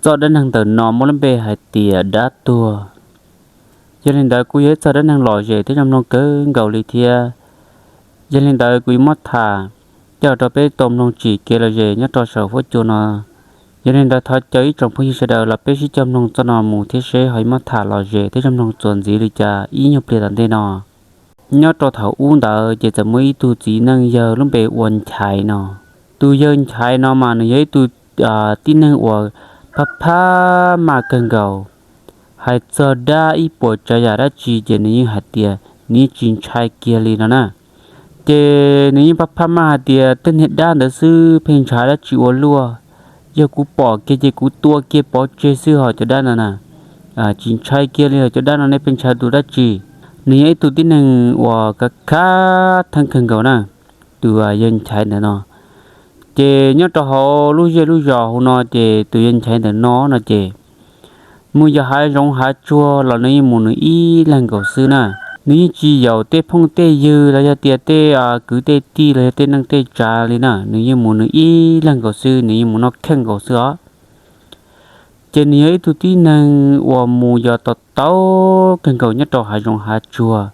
Txoj dab neeg ntawm no muaj lub npe hais tias dab tuag. Yog li ntawd kuj yog ib txoj dab neeg lom zem thiab zoo mloog kawg nkaus li thiab. Yog li ntawd kuv yuav muab tham coj rau peb tau mloog tsim kev lom zem nyob rau saum huab cua no. Yog li ntawd thov caw ib tsoom phooj ywg sawv daws los peb sib cog mloog txoj no mus thiab seb ho yuav muab tham lom zem thiab zoo mloog txuas ntxiv li cas ib nyuag pliag tom ntej no. Nyob rau thaum ub ntawd ces txawm muaj ib tug txiv neej yawg lub npe ua Nchaiv no. Tus yawg Nchaiv no mas nws yog ib tug tib neeg uas phab phab maj kawg nkaus. Hais txog dab ib puas tsav yam dab tsi ces nws yeej hais tias nws yeej tsis ntshai kiag li no na. Ces nws yeej phab phab maj hais tias tej niag dab ntawd xwb pheej ntshai dab tsi ua luaj. Yog kuv pom kiag ces kuv tua kiag pov tseg xwb ho cov dab no na. Tsis ntshai kiag li ho cov dab no nej pheej ntshai tus dab tsi. Nws yog ib tug tib neeg uas kav khav theeb kawg nkaus na, tus yawg Nchaiv ntawm no. Ces nyob rau hauv lub zej lub zos hauv no ces tus yawg Nchaiv ntawm no no ces mus yos hav zoov hav tsuag los nws yeej mus nws ib leeg nkaus xwb na. Nws yeej tsis yaum tej phooj tej ywg los yog tias tej kwv tej tij los yog tej neej tej tsav li na, nws yeej mus nws ib leeg nkaus xwb, nws yeej mus noj kheej nkaus xwb os. Ces nws yog ib tug tib neeg uas mus yos tau tau kawg nkaus nyob rau hav zoov hav tsuag.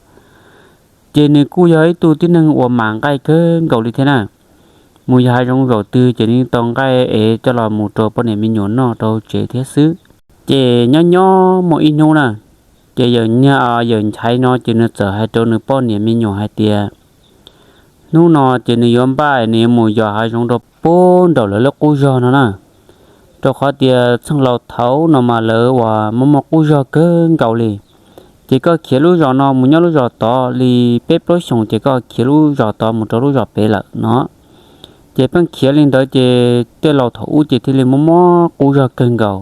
Ces nws kuj yog ib tug tib neeg uas mam nqaij kawg nkaus li thiab na. Mus yos hav zoov zaum twg ces nws tau nqaij es coj los mus rau poj niam me nyuam noj rau tsev thiab xwb. Ces nyob nyob muaj ib hnub na, ces yawg Nchaiv no ces nws txawm hais rau nws poj niam me nyuam hais tias hnub no ces nws yuav npaj nws yuav mus yos hav zoov rau puag nraum lawv lub qub zog no na. Rau qhov tias txheej laus thaum no mas lawv uas muaj muaj qub zog kawg nkaus li. Ces koj khiav lub zos no mus nyob lub zos tod li peb plaub xyoos ces koj khiav lub zos tod mus rau lub zos pem lawm no. Ces pheej khiav li ntawd ces tej laus thaum ub ces thiaj li muaj muaj qub zog kawg nkaus.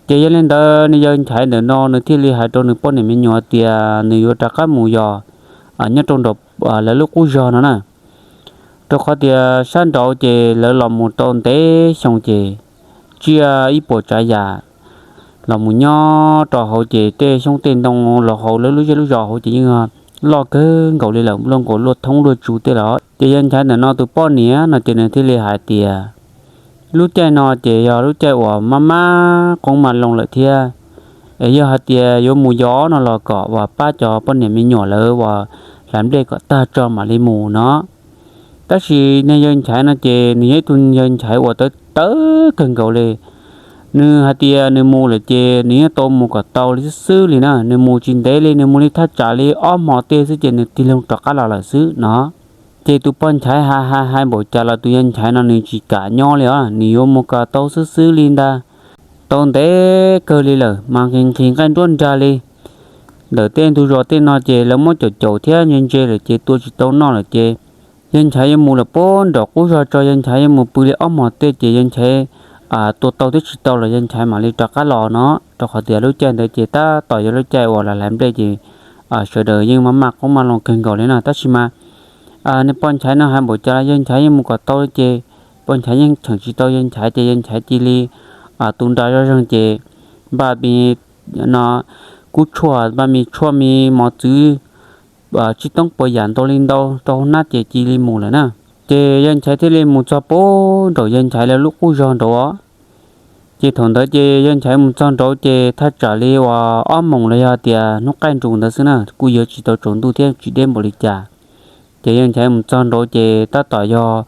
Ces yog li ntawd nws yawg Nchaiv ntawm no nws thiaj li hais rau nws poj niam me nyuam tias nws yuav rov qab mus yos nyob rau nraum lawv lub qub zog no na. Rau qhov tias sab nraud ces lawv los mus tau ntev xyoo ces tsiaj ib puas tsav yam los mus nyob rau hauv ces tej xyoob tej ntoo los hauv lawv lub zej lub zos hauv ces yeej loj kawg nkaus li lawm, luaj nkaus luaj thoob luaj tsu tej lawm. Ces yawg Nchaiv ntawm no tus poj niam no ces nws thiaj li hais tias lub caij no ces yog lub caij uas maj maj qoob maj loo lawm thiab. Es yog hais tias yuav mus yos no los kom uas pab cov poj niam me nyuam lawv uas hlais nplej kom tag tso mam li mus no. Tab sis niag yawg Nchaiv no ces nws yog ib tug yawg Nchaiv uas tawv tawv kawg nkaus li. Nws hais tias nws mus lawm ces nws yeej tau mus kom tau li xwb xwb li na, nws mus tsis ntev li, nws mus li thaj tsam li ob hmo tej xwb ces nws tig loo rov qab los lawm xwb no. Ces tus poj Nchaiv hais hais hais npaum cas los tus yawg Nchaiv no nws tsis kam nyob li os, nws yuav mus kom tau xwb xwb li ntag. Tau ntev kawg li lawm mas nqhis nqhis nqaij nruab nrag li. Ntawm tej ntug zos tej no ces lawv muab caum caum thiab ntse ntse lawm ces tua tsis tau noj lawm ces yawg Nchaiv yuav mus lawm puag nraum qub zog tso, yawg Nchaiv yuav mus pw li ob hmos tej ces yawg Nchaiv tua tau thiab tsis tau los yawg Nchaiv mam li rov qab los no, rau qhov tias lub caij ntawd ces tab tom yog lub caij uas hlais nplej ces sawv daws yeej maj maj qoob maj loo kawg nkaus li no. Tab sis mas niag poj Nchaiv no hais npaum cas los yawg Nchaiv yeej mus kom tau li ces poj Nchaiv yeej cheem tsis tau yawg Nchaiv ces yawg Nchaiv cia li tu nra zoj zeeg ces npaj me no kub tshuaj, npaj me tshuaj me mos txwv tsib toob puas yam ntau li ntau rau hauv hnab ces cia li mus lawm na. Ces yawg Nchaiv thiaj li mus txog puag nraum yawg Nchaiv lawv lub qub zog nraud os. Ces thaum ntawd ces yawg Nchaiv mus txog nraud ces thaj tsam li uas ob moos los yog tias hnub qaij nrus ntawd xwb na, kuj yuav tsis tau tsaus ntuj thiab tsis deb npaum li cas. Ces yawg Nchaiv mus txog nraud ces tab tom yog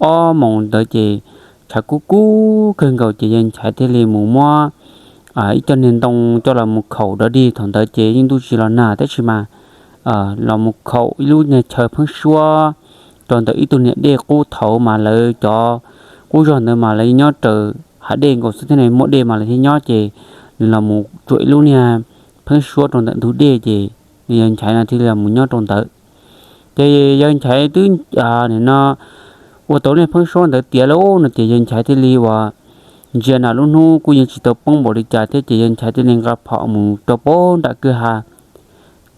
ob moos ntawd ces tshav kub kub kawg nkaus ces yawg Nchaiv thiaj li mus muab ib co niag ntoo coj los mus khaum dov dig. Thaum ntawd ces yeej ntuj tsis los nag tab sis mas los mus khaum ib lub niag chaw pheeb suab rau ntawm ib tug niag dej qub. Thaum mas lawv cov qub zog ntawd mas lawv nyob raws hav dej nkaus xwb thiab, muaj dej mas lawv thiaj nyob. Ces nws los mus tsuam ib lub niag pheeb suab rau ntawm ntug dej ces nws yawg Nchaiv no thiaj li los mus nyob rau ntawd. Ces yawg Nchaiv twb nim no ua tau niag pheeb suab ntawd tiav lawm no ces yawg Nchaiv thiaj li uas ntsia na lub hnub kuj yeej tsis tau poob npaum li cas thiab ces yawg Nchaiv thiaj li nqa phom mus rau puag nram kwj ha.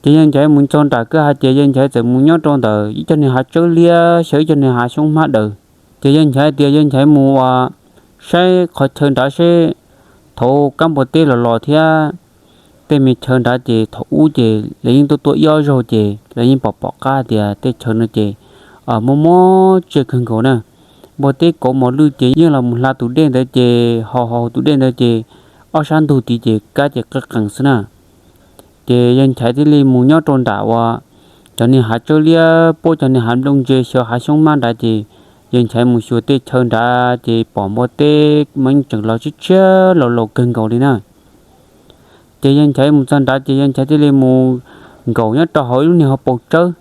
Ces yawg Nchaiv mus txog nram kwj ha ces yawg Nchaiv txawm mus nyob rau ntawm ib co niag hav tsawb liab xyaw ib co niag hav xyoob hmab daws. Ces yawg Nchaiv tias yawg Nchaiv mus uas saib qhov chaw nrad seb thaum kab npua teb los los thiab tej me chaw nrad ces thaum ub ces lawv yeej tuaj tuaj ib ob zaug ces lawv yeej pom pom qab tias tej chaw no ces muaj muaj tsiaj kawg nkaus na. npua teb kauv mos lwj ces yeej los mus hla tus dej ntawd ces haus haus tus dej ntawd ces ob sab ntug tid ces kab ces qees qees xwb na. Ces yawg Nchaiv thiaj li mus nyob rau nram uas cov niag hav tsawb liab puab cov niag hav nplooj ntse xyaw hav xyoob mab nrad ces yawg Nchaiv mus xyuas tej chaw nrad ces pom npua teb mas yeej tseem los tshiab tshiab laus laus kawg nkaus li na. Ces yawg Nchaiv mus txog nrad ces yawg Nchaiv thiaj li mus nkaum nyob rau hauv ib lub niag hauv paus tsawb.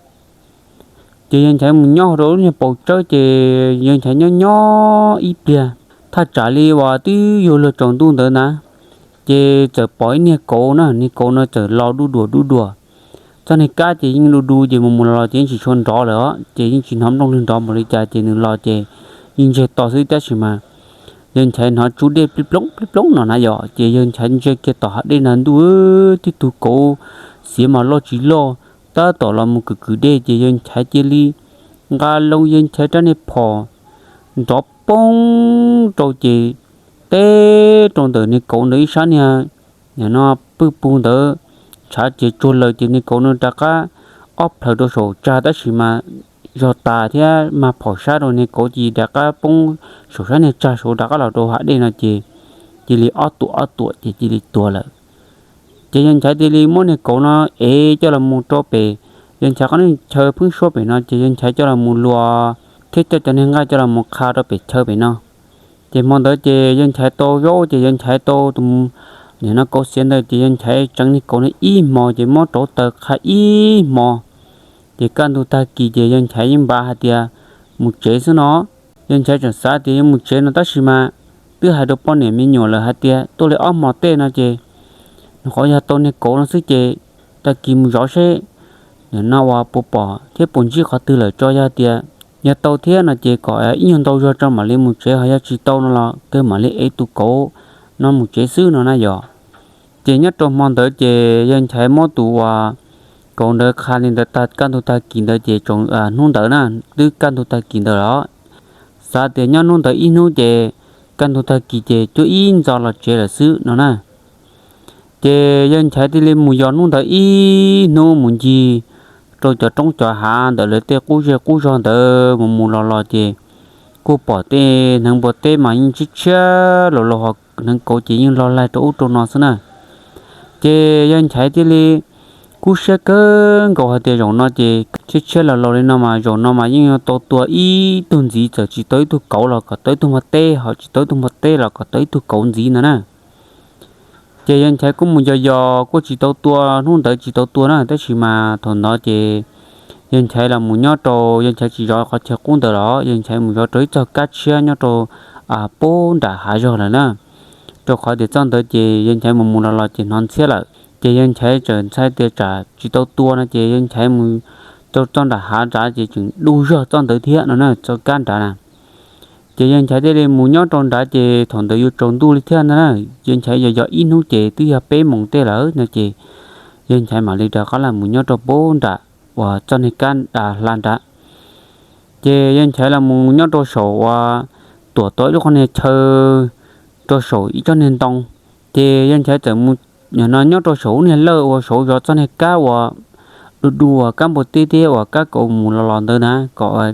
Ces yawg Nchaiv mus nyob hauv rau lub niag paus tsawb ces yawg Nchaiv nyob nyob ib pliag, thaj tsam li uas twb yuav luag tsaus ntuj ntawd na, ces txawm pom ib niag kauv na, niag kauv no txawm los duj duas duj duas. Txoj niag kab ces yeej du du ces mus mus los los ces yeej tsis tshua nrov lawm os, ces yeej tsis hnov nplooj lwg nrov npaum li cas ces nws los ces yeej ntsiag to xwb tab sis mas yawg Nchaiv hnov tsub dej plib ploog plib ploog no na yom, ces yawg Nchaiv ntsia kiag tom hav dej na ntuj, tib tug kauv xiav mas loj tsis loj tab tom los mus kwm kwm dej ces yawg Nchaiv cia li nqa loo yawg Nchaiv rab niag phom nrov poob rau ces teb rau ntawm niag kauv ntawd ib sab niag no pwj pug ntawd, tshav ces tsuag lawm ces niag kauv no rov qab ob plhaws rau saum tsag tab sis mas zog tas thiab mag phom sab rau niag kauv ces rov qab poob saum sab niag tsag saud rov qab los rau hav dej no ces cia li ob tuam ob tuam ces cia li tuag lawm. Ces yawg Nchaiv cia li muab niag kauv no ev coj los mus rau pem yawg Nchaiv qhov niag chaw pheeb suab pem no ces yawg Nchaiv coj los mus luas thiab coj cov niag nqaij coj los mus qha rau pem chaw pem no. Ces hmo ntawd ces yawg Nchaiv tau zaub ces yawg Nchaiv tau tus, nim no kauv xiav ntawd ces yawg Nchaiv tseev niag kauv no ib hmos ces muab rauv taws qha ib hmos. Ces kaj ntug tag kis ces yawg Nchaiv yeej npav hais tias mus tsev xwb no. Yawg Nchaiv tseem xav tias yuav mus tsev no tab sis mas twb hais rau poj niam me nyuam lawm hais tias tuaj li ob hmos tej no ces nws qhov yog tau niag kauv no xwb ces tag kis mus zov seb nim no uas puas pom thiab puas ntsib qhov twg lawm tso, yog tias yog tau thiab no ces kom ib nyuag ntau zog tso mam li mus tsev, ho yog tsis tau no los kawg mam li ev tus kauv no mus tsev xwb no na yom. Ces nyob rau hmo ntawd ces yawg Nchaiv muab tus uas kauv ntawd qha li ntawd tag kaj ntug tag kis ntawd ces tsoom hnub ntawd na, twb kaj ntug tag kis ntawd los xav tias nyob hnub ntawd ib hnub ces kaj ntug tag kis ces cuab ib ntxo los tsev lawm xwb no na. Ces yawg Nchaiv thiaj li mus yos hnub ntawd ib hnub mus ncig rau cov roob cov hav ntawm lawv tej qub zej qub zog ntawd mus mus los los ces kuj pom tej hneev npua teb mas yeej tshiab tshiab laus laus ho hneev kauv ces yeej log laig rau ub rau no xwb na. Ces yawg Nchaiv thiaj li kub siab kawg nkaus hais tias zaum no ces tshiab tshiab laus laus li no mas zaum no mas yeej yuav tau tua ib tug ntxiv, txawm tsis tau ib tug kauv los kom tau ib tug npua teb, ho tsis tau ib tug npua teb los kom tau ib tug kauv ntxiv no na. Ces yawg Nchaiv kuj mus yos yos kuj tsis tau tua, hnub ntawd tsis tau tua na, tab sis mas thaum ntawd ces yawg Nchaiv los mus nyob rau, yawg Nchaiv tsis zov qhov chaw qub ntawd los yawg Nchaiv mus zov rau ib txoj kab tshiab nyob rau puag nram hav zog lawm na. Rau qhov tias txoj ntawd ces yawg Nchaiv mus mus los los ces hnov ntxhiab lawm, ces yawg Nchaiv txawm ntshai tias tsam tsis tau tua no ces yawg Nchaiv mus rau txoj nram hav nrad ces tseem du zog txoj ntawd thiab no na, txoj kab nrad na. Ces yawg Nchaiv thiaj li mus nyob rau nrad ces thaum ntawd yuav tsaus ntuj li thiab ntag na. Yawg Nchaiv yog yog ib hnub ces twb yog peb moos tej lawm no ces yawg Nchaiv mam li rov qab los mus nyob rau puag nram uas txoj niag kab hla nrad. Ces yawg Nchaiv los mus nyob rau saum uas tuam tau ib lub qhov niag chaw rau saum ib tsob niag ntoo. Ces yawg Nchaiv txawm mus no nyob rau saum lub niag lawj uas saud zov txoj niag kab uas du du uas kab npua teb thiab uas kab kauv mus los los ntawd na, kom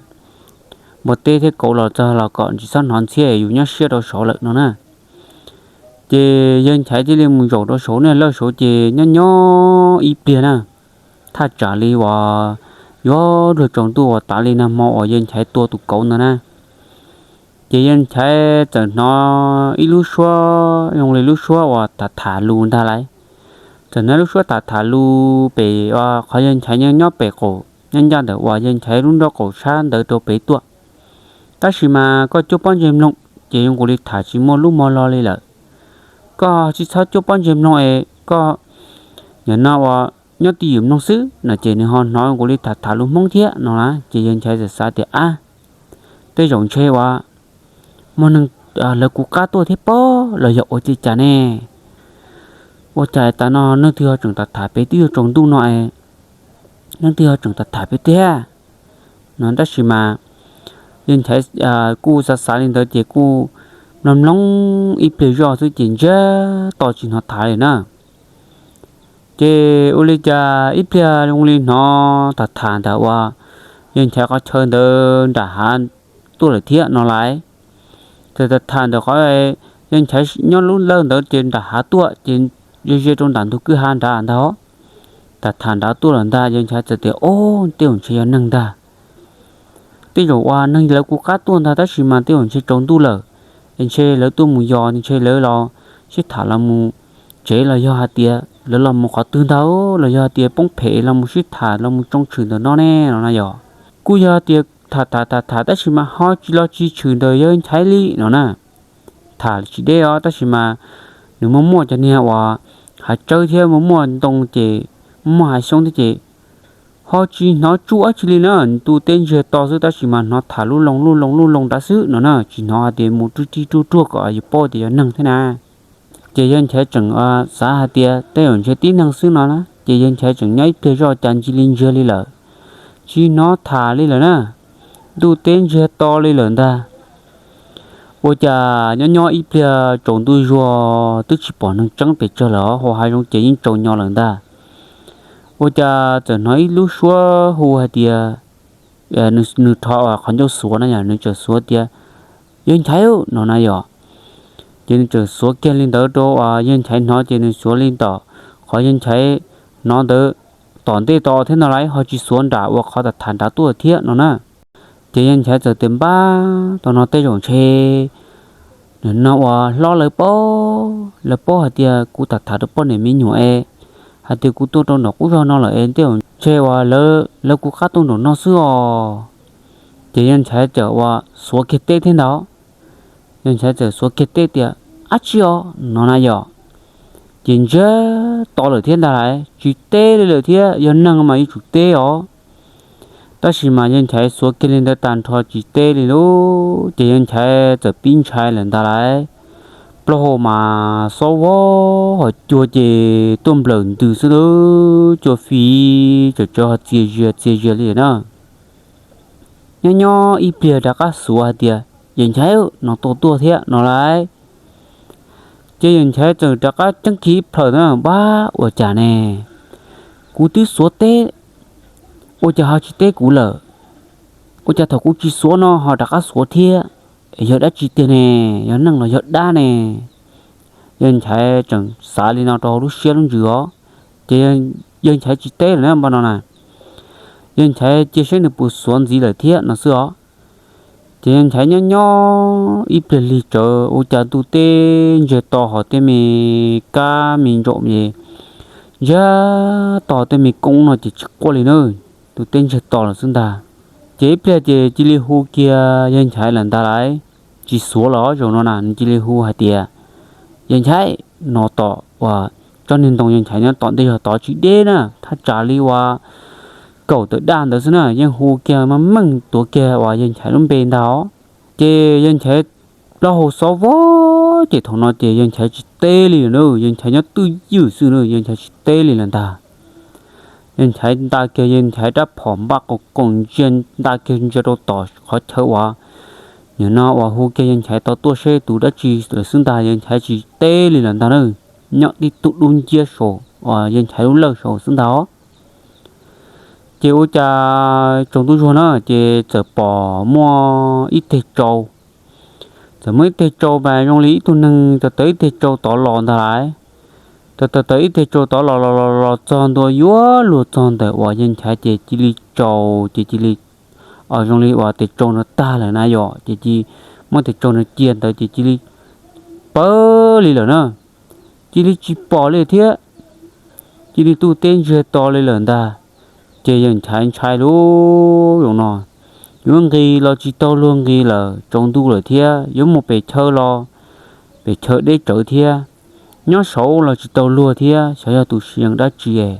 npua teb thiab kauv los txog los kom tsis txhob hnov ntxhiab yus nyob siab rau saud lawm no na. Ces yawg Nchaiv thiaj li mus zaum rau saud niag lawj saud ces nyob nyob ib pliag na, thaj tsam li uas yuav luag tsaus ntuj uas tas li nag hmo uas yawg Nchaiv tua tus kauv ntawd na. Ces yawg Nchaiv txawm hnov ib lub suab zoo li lub suab uas tham tham lus ntag lauj. Txawm hnov lub suab tham tham lus pem qhov yawg Nchaiv nyob pem qaum, nyob ncaj ntawm uas yawg Nchaiv lub nrob qaum sab ntawd rau pem tuaj. Tab sis mas koj cuab pob ntseg mloog ces zoo nkaus li tham tsis muaj lub mo lo li lawm. Koj tsis txhob cuab pob ntseg mloog es koj nim no uas nyob twj ywm mloog xwb no ces nws ho hnov zoo nkaus li tham tham lus Hmoob thiab no na. Ces yawg Nchaiv txawm xav tias ab, tej zaum ntshe uas muaj neeg lawv kuv qab tuaj thiab pob los yog ua li cas ne? Ua cas tas no neeg twg ho tseem tham tham pem twb yuav tsaus ntuj no es neeg twg ho tseem tham tham pem thiab no. Tab sis mas yawg Nchaiv kuj xav xav li ntawd ces kuj mloog mloog ib pliag zoj xwb ces ntsiag to tsis hnov tham li na. Ces ua li cas ib pliag zoo li hnov tham tham ntawm uas yawg Nchaiv qhov chaw ntawd nram hav tuaj lawm thiab no lais. Txawm tham tham ntawm qhov Yawg Nchaiv nyob lub lawj ntawd ces nram hav tuaj ces ze ze rau nram ntug kwj ha nrad ntag. Tham tham nrad tuaj lawm ntag, Yawg Nchaiv txawm tias, Ob, tej zaum ntshe yog neeg ntag. Tej zaum ua neeg lawv kuv qab tuaj ntag, tab sis mas tej zaum ntshe tsaus ntuj lawm, es ntshe lawv tuaj mus yos, ntshe lawv los sib tham los mus tsev, los yog hais tias lawv los mus qhov twg ntag, los yog hais tias poob phem los mus sib tham los mus tsoo tshwm ntawm no ne no na yom. Kuj yog tias tham tham tham tham tab sis mas ho tsis los tsis tshwm ntawm Yawg Nchaiv li no na. Tham tsis deb os, tab sis mas nws muaj muaj cov niag uas hav tsawb thiab muaj muaj ntoo ces muaj hav xyoob thiab ces ho tsis hnov tsuj dab tsi li na. Ntuj teb ntsiag to xwb tab sis mas hnov tham lub loo lub loo lub loo nrad xwb no na, tsis hnov hais tias mus ruj rig ruj ruag kom yus paub tias yog neeg thiab na. Ces Yawg Nchaiv tseem xav hais tias tej zaum ntshe tib neeg xwb no na, ces Yawg Nchaiv tseem nyob ib pliag zoj cas ntsis li ntsiag li lawm, tsis hnov tham li lawm na. Ntuj teb ntsiag to li lawm ntag. Ua cas nyob nyob ib pliag tsaus ntuj zuag twb tsis pom neeg tseeb pes tsawg lawm, hauv hav zoov ces yeej tsaus nyo lawm ntag. Ua cas txawm hnov ib lub suab hu hais tias, nws rho qhov ncauj xuav na yom, nws txawm xuav tias, Yawg Nchaiv no na yom. Ces nws txawm xuav kiag li ntawd rau uas Yawg Nchaiv hnov, ces nws xuav li tom qhov Yawg Nchaiv hnov ntawd tom ntej tod thiab ntag lauj, ho tsis xuav nram uas qhov tham tham nrad tuaj thiab no na. Ces Yawg Nchaiv txawm tias, Npab, tau no tej zaum ntshe no uas hlob lawv paub, lawv paub hais tias kuv tham tham rau poj niam me nyuam es hais tias kuv tuaj rau nram qub zog no lawm es tej zaum ntshe uas lawv kuv qab tuaj nraum no xwb os. Ces Yawg Nchaiv txawm uas xuav kiag teb thiab ntag. Yawg Nchaiv txawm xuav kiag teb tias, Ab tsi os no na yom. Ces ntsiag to lawm thiab ntag lauj, tsis teb li lawm thiab, yog neeg mas yuav tsum teb os. Tab sis mas Yawg Nchaiv xuav kiag li ntawd tag nrho tsis teb li lauj, ces Yawg Nchaiv txawm pib ntshai lawm ntag lauj. Plaub hau mas xob vog, ho cua ces tuaj nplawm ntws xwb lauj, cua fiv tsawv tsawv ho txias zias txias zias li na. Nyob nyob ib pliag rov qab xuav hais tias, Yawg Nchaiv no tuaj tuaj thiab no lauj. Ces Yawg Nchaiv txawm rov qab ceeb kiag ib plhaws na, Npab, ua cas ne? Kuv twb xuav teb, ua cas ho tsis teb kuv lawm? Ua cas thaum kuv tsis xuav no ho rov qab xuav thiab? Yog dab tsi tiag ne? Yog neeg los yog dab ne? Yawg Nchaiv tseem xav li no rau hauv lub siab lub ntsws os. Ces Yawg Nchaiv tsis teb lawm na npaj no na. Yawg Nchaiv cia seb nws puas xuav ntxiv lawm thiab no xwb os. Ces Yawg Nchaiv nyob nyob ib pliag lig tsawv ua cas ntuj teb ntsiag to ho tej me kab me ntsaum es ntsiag to tej me koob no ces tsis quaj li na, ntuj teb ntsiag to lawm xwb ntag. Ces ib pliag ces cia li hu kiag Yawg Nchaiv lawm ntag lauj. Tsis xuav los zaum no na, nws cia li hu hais tias, Yawg Nchaiv, no tom uas tsob niag ntoo Yawg Nchaiv nyob tom ntej zog tod tsis deb na, thaj tsam li uas kaum tawm daj ntawd xwb na, yeej hu kiag meej meej tuav kiag uas Yawg Nchaiv lub npe ntag os. Ces Yawg Nchaiv plaub hau xob vog ces thaum no ces Yawg Nchaiv tsis teb li lawm na, Yawg Nchaiv nyob twj ywm xwb na, Yawg Nchaiv tsis teb li lawm ntag. Yawg Nchaiv nta kiag Yawg Nchaiv rab phom npaj qoom qoom ntsia, nta kiag ntsia rau tom qhov chaw uas nim no uas hu kiag Yawg Nchaiv tau tuaj seb tus dab tsi lawm xwb ntag, Yawg Nchaiv tsis teb li lawm ntag na. Nyob tib tug dub nciab saum uas Yawg Nchaiv lub lawj saud xwb ntag os. Ces ua cas tsaus ntuj zuag na ces txawm pom muaj ib teg tsau, txawm muaj ib teg tsau mas zoo li ib tug neeg tawm tawm ib teg tsau tod los ntag lauj. Tawm tawm tawm ib teg tsau tod los los los los txog ntua yuav luag txog ntawm uas Yawg Nchaiv ces cia li tsaus ces cia li, zoo li uas tes tsau no tag lawm na yom, ces cia, muab tes tsau no cia ntawd ces cia li pawv li lawm na, cia li tsis pom li thiab, cia li ntuj teb ntsiag to li lawm ntag. Ces Yawg Nchaiv ntshai lauj, zaum no yuav nqis los tsis tau luag nqis lawm, tsaus ntuj lawm thiab, yuav mus pem chaw los pem chaw deb tsawv thiab, nyob saud los tsis tau luag thiab, xyov yog tus sia dab tsi es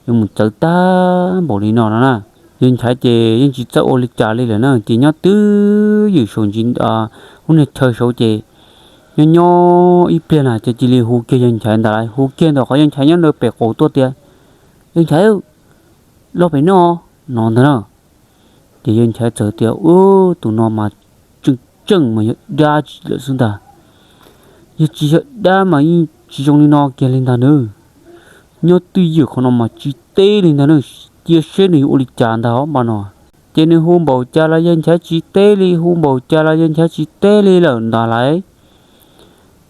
yuav mus txawv tag npaum li no no na. Yawg Nchaiv ces yeej tsis txawj ua li cas li lawm na, ces nyob twj ywm saum ntsis lub niag chaw saud ces nyob nyob ib pliag na ces cia li hu kiag Yawg Nchaiv ntawd lauj, hu kiag ntawm qhov Yawg Nchaiv nyob ntawd pem qaum tuaj tias, Yawg Nchaiv, los pem no, no ntag na. Ces Yawg Nchaiv txawm tias, Ub, tus no mas tseem tseem mas yog dab tsi lawm xwb ntag. Yog tsis yog dab mas yeej tsis zoo li no kiag li ntag na. Nyob twj ywm qhov no mas tsis teb li ntag na, cia seb nws yuav ua li cas ntag os npaj no. Ces nws hu npaum cas los yawg Nchaiv tsis teb li, hu npaum cas los yawg Nchaiv tsis teb li lawm ntag lauj.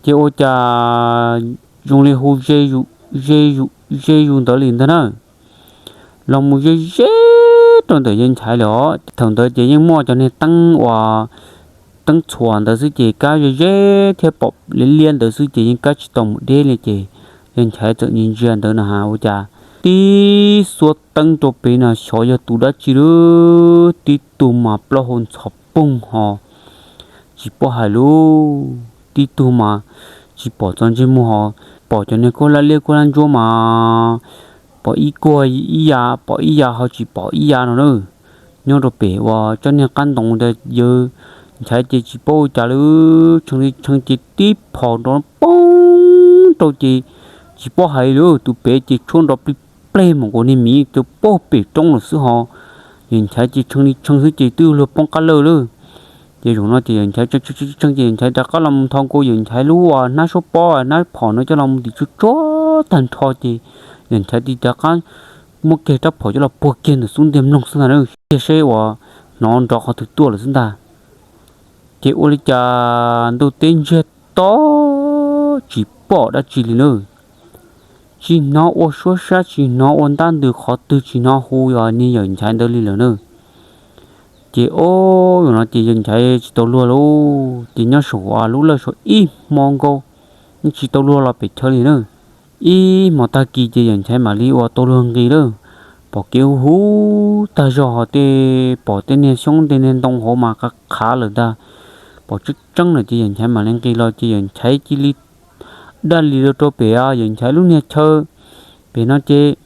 Ces ua cas zoo li hu ze ze ze zus ntawd li ntag na. Los mus ze ze rau ntawm yawg Nchaiv lawm os. Thaum ntawd ces yeej muaj cov niag teeb uas teeb txhuas ntawd xwb ces kab ze ze thiab pom liab liab ntawd xwb ces yeej kab tsis tau mus deb li ces yawg Nchaiv txawm ntsia ntsia ntawd na has ua cas tib xuab teeb rau pem no xyov yog tus dab tsi lub tib tug mas plaub hau ntxhov poog ho tsis paub hais lub tib tug mas tsis pom txog ntsej muag ho pom cov niag khaub hlab liab khaub hlab ntsuab mas pom ib kuag ib ya, pom ib ya ho tsis pom ib ya no na. Nyob rau pem uas cov niag qab ntoo ntawd yawg Nchaiv ces tsis paub ua cas li, tshee li tshee ces tib phom nrov poob rau ces tsis paub hais li tus pem ces tshuab nrov plig pleg mus nkaus niag miv rau pem roob lawm xwb ho. Yawg Nchaiv ces tshee li tshee xwb ces twb luag poob qab lawj lawm. Ces zaum no ces yawg Nchaiv tshee ces yawg Nchaiv rov qab los mus nthos nkaus yawg Nchaiv lub uas hnab suab pob hnab phom no coj los mus tim tsuag tsuag tag nrho ces yawg Nchaiv tis rov qab muab kiag rab phom coj los puag kiag ntawm xub ntiag mloog xwb ntag na, cia seb uas hnov nrov qhov twg tuaj lawm xwb ntag. Ces ua li cas ntuj teb ntsiag to tsis pom dab tsi li na. Tsis hnov ua suab sab tsis hnov ua ntab ntws qhov twg tsis hnov hu yog niag yawg Nchaiv ntawd li lawm na. Ces o, zaum no ces yawg Nchaiv tsis tau luag lauj, ces nyob saum lub lawj saum ib hmo nkaus, yeej tsis tau luag los pem chaw li na. Ib hmo tag kis ces yawg Nchaiv mam li ua tau luag nqis lawm, pom kev huv huv tag zog ho tej pom tej niag xyoob tej niag ntoo hauv mas qab qhav lawm ntag, pom tseeb tseeb lawm ces yawg Nchaiv mam li nqis los ces yawg Nchaiv cia li daj li rau pem yawg Nchaiv lub niag chaw pem no ces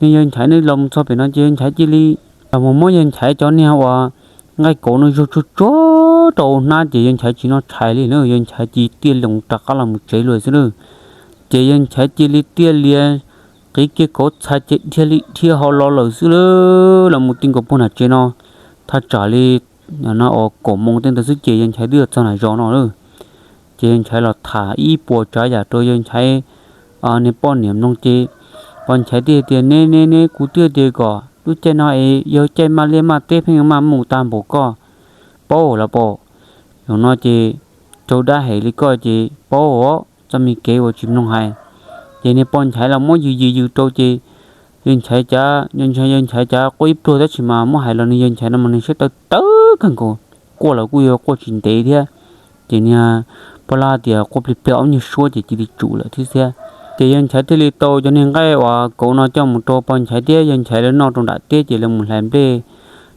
yawg Nchaiv ne los mus txog pem no ces yawg Nchaiv cia li los mus muab yawg Nchaiv cov niag uas nqaij kauv no zog tsuag tsuag rau hnab ces yawg Nchaiv tsis noj tshais li na, yawg Nchaiv cia li tiaj li rov qab los mus tsev lawm xwb na. Ces yawg Nchaiv cia li tiaj lias qiv kiag kauv txhais ces dhia li dhia hauv los lawm xwb lawm, los mus ti nkaus puag nram tsev no thaj tsam li no uas kaum moos tej ntawd xwb ces yawg Nchaiv twb yuav txog nram zos no lawm. Ces yawg Nchaiv los tham ib puas tsav yam rau yawg Nchaiv niag poj niam mloog ces poj Nchaiv thiaj tias, Ne ne ne, kuv twb tias kom lub caij no es yog caij maj liaj maj teb pheej maj mus tag npaum koj, paub los paub. Zaum no ces raug dab hem li koj ces paub txoj me kev uas tsis mloog hais. Ces niag poj Nchaiv los muab yws yws yws rau ces yawg Nchaiv cav, yawg Nchaiv cav quaj ib pliag tab sis mas muab hais los nws yawg Nchaiv no mas nws siab tawv tawv kawg nkaus, quaj los kuj yuav quaj tsis ntev thiab. Ces niag poj lab tias quaj plig pliag ob nyuag suab ces cia li tsum lawm thiab xwb. Ces yawg Nchaiv thiaj li tau cov niag nqaij uas kauv no coj mus rau poj Nchaiv thiab yawg Nchaiv lawv noj rau nram teb ces lawv mus hlais nplej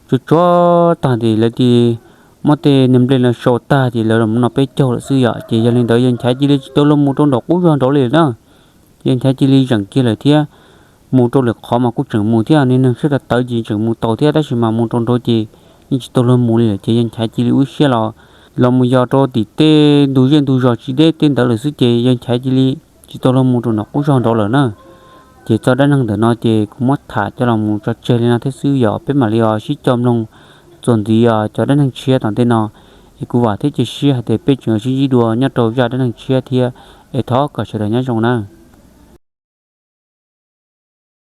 tsuag tsuag tag ces lawv cia li muab tej niag nplej no sau tag ces lawv los noj peb caug lawm xwb yom. Ces yog li ntawd yawg Nchaiv cia li tsis tau luag mus rau nram qub zog nraud li na. Yawg Nchaiv cia li zeem kiag lawm thiab. Mus rau lwm qhov mas kuj tseem mus thiab, niag neeg siab tawv tawv ces tseem mus tau thiab, tab sis mas mus rau nraud ces yeej tsis tau luag mus li lawm ces yawg Nchaiv cia li ua siab los, los mus yos rau tim tej ntug zej ntug zos tsis deb tej ntawd lawm xwb ces yawg Nchaiv cia li tsis tau luag mus rau nram qub zog nraud lawm na. Ces txoj dab neeg ntawm no ces kuv muab tham coj los mus tso tseg li no thiab xwb yom, peb mam li os sib coj mloog txuas ntxiv os cov dab neeg tshiab tom ntej no. Es kuv vam thiab cia siab hais tias peb tseem yuav sib ntsib dua nyob rau zaj dab neeg tshiab thiab, es thov kom sawv daws nyob zoo na.